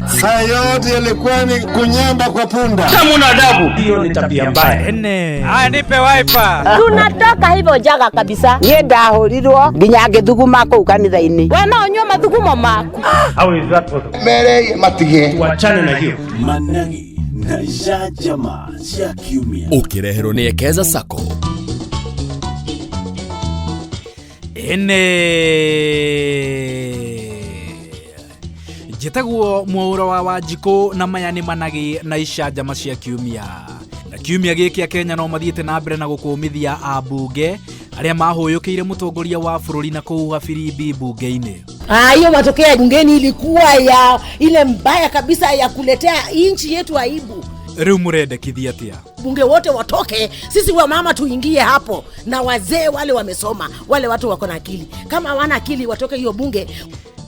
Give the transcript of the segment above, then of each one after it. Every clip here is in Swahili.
Haya yote yalikuwa ni kunyamba kwa punda. Kama una adabu. Hiyo ni tabia mbaya. Ene. Haya, nipe wiper. Tunatoka hivyo jaga kabisa. Niĩ ndahurirwo nginya ngĩthuguma kũu kanitha-inĩ. We no ũnyue mathugumo maku. How is that possible? Mere matige. Wachane na hiyo. Managi na jajama cia kiumia. Ũkĩreherwo nĩ Ekeza Sacco. Ene. Njĩtagwo Mwaũra wa Wanjikũ na maya nĩ managi na icanjama cia kiumia. Na kiumia gĩkĩ Kenya no mathiĩte na mbere na gũkũmithia ambunge arĩa mahũyũkĩire mũtongoria wa bũrũri na kũhuha firimbi mbunge-inĩ. Hiyo matokeo ya bungeni ilikuwa ya ile mbaya kabisa ya kuletea nchi yetu aibu. Rĩu mũrendekithia atĩa? Bunge wote watoke, sisi wamama tuingie hapo, na wazee wale wamesoma, wale watu wako na akili. Kama hawana akili watoke hiyo bunge.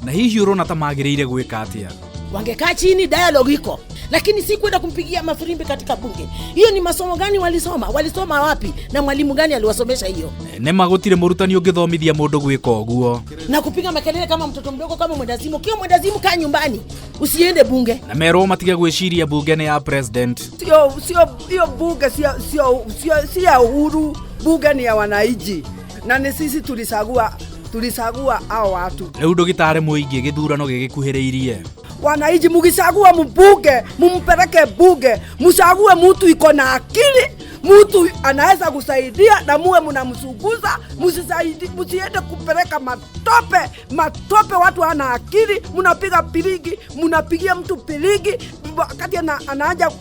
Na hihi ũrona ta magĩrĩire gwĩka atĩa? Wangekaa chini, dialogue iko, lakini si kwenda kumpigia mafirimbi katika bunge. Hiyo ni masomo gani walisoma? Walisoma wapi? Na mwalimu gani aliwasomesha hiyo? Nĩ ma gũtirĩ mũrutani ũngĩthomithia mũndũ gwĩka ũguo. Na kupiga makelele kama mtoto mdogo, kama mwendazimu. Ukiwa mwendazimu, kaa nyumbani, usiende bunge. Na merwo matige gwĩciria bunge nĩ ya president. Sio hiyo bunge sio ya Uhuru, bunge ni ya wananchi, na ni sisi tulichagua hao watu. Rĩu ndũgĩtare mũingĩ gĩthurano gĩgĩkuhĩrĩirie. Wananchi mkichagua mbunge, mumpeleke bunge, mchague mtu iko na akili, mtu anaweza kusaidia na muwe mnamsunguza, msiende kupeleka matope matope, watu hana akili, mnapiga piligi, mnapigia mtu piligi wakati anaanza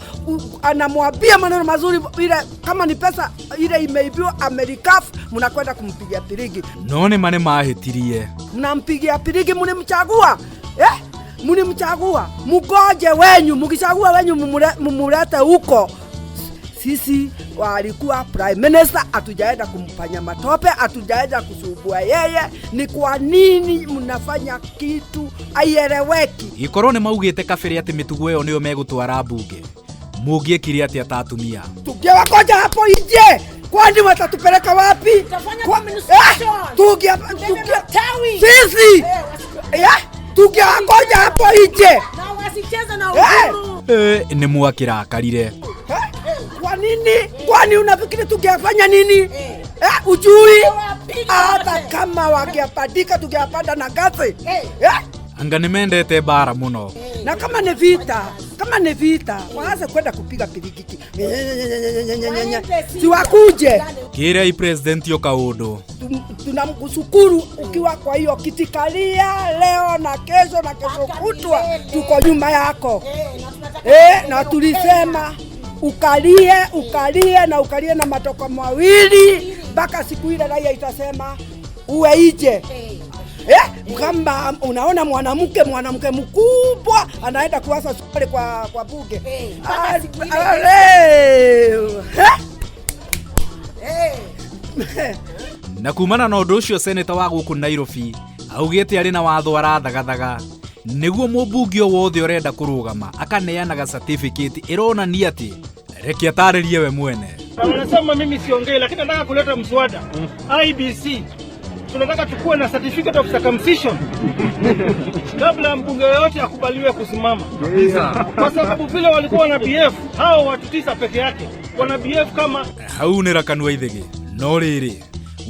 anamwambia maneno mazuri, ile kama ni pesa ile imeibiwa amerikafu, mnakwenda kumpigia piligi. No nĩ ma nĩ mahĩtirie. Mnampigia piligi, mlimchagua mlimchagua, mgoje wenyu, mkichagua wenyu mumulete huko. Sisi walikuwa prime minister, hatujaenda kumfanya matope, hatujaenda kusumbua yeye. Ni kwa nini mnafanya kitu haieleweki? Ikorwo nĩ maugĩte kabere atĩ mĩtugo ĩyo nĩyo megũtwara mbunge, mũngĩekire atĩa ta atumia? Tungewakoja hapo nje, kwani watatupeleka wapi? Tutafanya demonstration. Tubebe matawi. Sisi tungewakoja hapo nje Na wasicheze na Uhuru. Nĩ mwakĩrakarire. Kwa nini? Kwani unafikiri tungefanya nini? Ujui hata kama wangeapandika tungeapanda na ngazi. Anga nĩ mendete mbara mũno. Na kama ni vita, kama ni vita, waanze kwenda kupiga pirigiki. Si wakuje. Kĩrei president yo kaũndũ. Tunamshukuru ukiwa kwa hiyo kitikalia leo na kesho na kesho kutwa tuko nyuma yako. Na tulisema ukalie, ukalie na ukalie na matoko mawili mpaka siku ile raia itasema uwe ije. Kama unaona mwanamke mkubwa anaenda kuasa swali kwa bunge. Na kumana na ũndũ ũcio seneta wa gũkũ Nairobi augĩte arĩ na watho arathagathaga nĩguo mũmbunge o wothe ũrenda kũrũgama akaneanaga certificate ĩronania atĩ reke atarĩrie we mwene. Na wanasema mimi siongei, lakini nataka kuleta mswada IBC. Tunataka tukue na certificate of circumcision kabla mbunge yoyote akubaliwe kusimama, kwa sababu vile walikuwa na BF hao watu 9 peke yake wana BF kama hau nĩ rakanua ithĩgĩ. No rĩrĩ,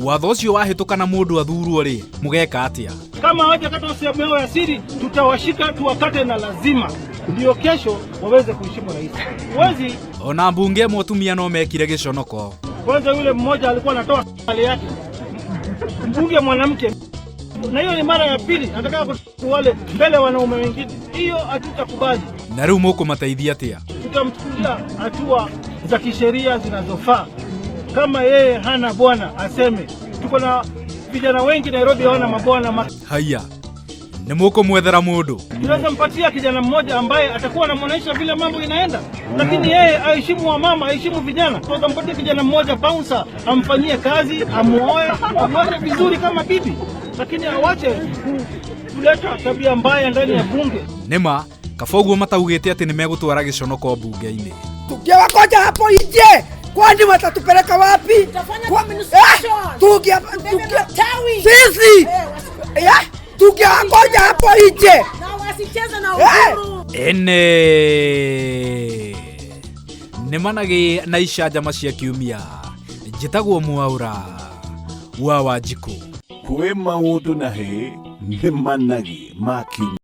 watho ũcio wahĩtũka na mũndũ athurwo rĩ, mũgeka atĩa? Kama hawajakata sehemu yao ya siri, tutawashika tuwakate, na lazima ndio kesho waweze kuheshimu rais. Wezi ona mbunge ĩmwe atumia no mekire gĩconoko. Kwanza yule mmoja alikuwa anatoa hali yake, mbunge mwanamke, na hiyo ni mara ya pili nataka wale mbele wanaume wengine. Hiyo hatutakubali. Na rĩu mũkũmateithia atĩa? Tutamchukulia hatua za kisheria zinazofaa. Kama yeye hana bwana aseme. Tuko na vijana wengi Nairobi hawana mabwana. Haya, nĩ mũkũmwethera mũndũ? Tunaweza mpatia kijana mmoja ambaye atakuwa anamuonesha vile mambo inaenda, lakini yeye aheshimu wamama, aheshimu vijana. Tunaweza mpatia kijana mmoja bouncer, amfanyie kazi, amuoe, amweke vizuri kama bibi, lakini awache kuleta tabia mbaya ndani ya bunge. Nĩma kaba ũguo mataugĩte atĩ nĩ megũtwara gĩconoko mbunge-inĩ. Tungewakoja hapo nje, kwani watatupeleka wapi? Sisi tungewakoja hapo nje na wasicheze na Uhuru. Ene nĩ managĩ na icanjama cia kiumia. Njĩtagwo Mwaũra wa Wanjikũ. Kwĩ maũndũ na hĩ nĩ managĩ ma kiumia.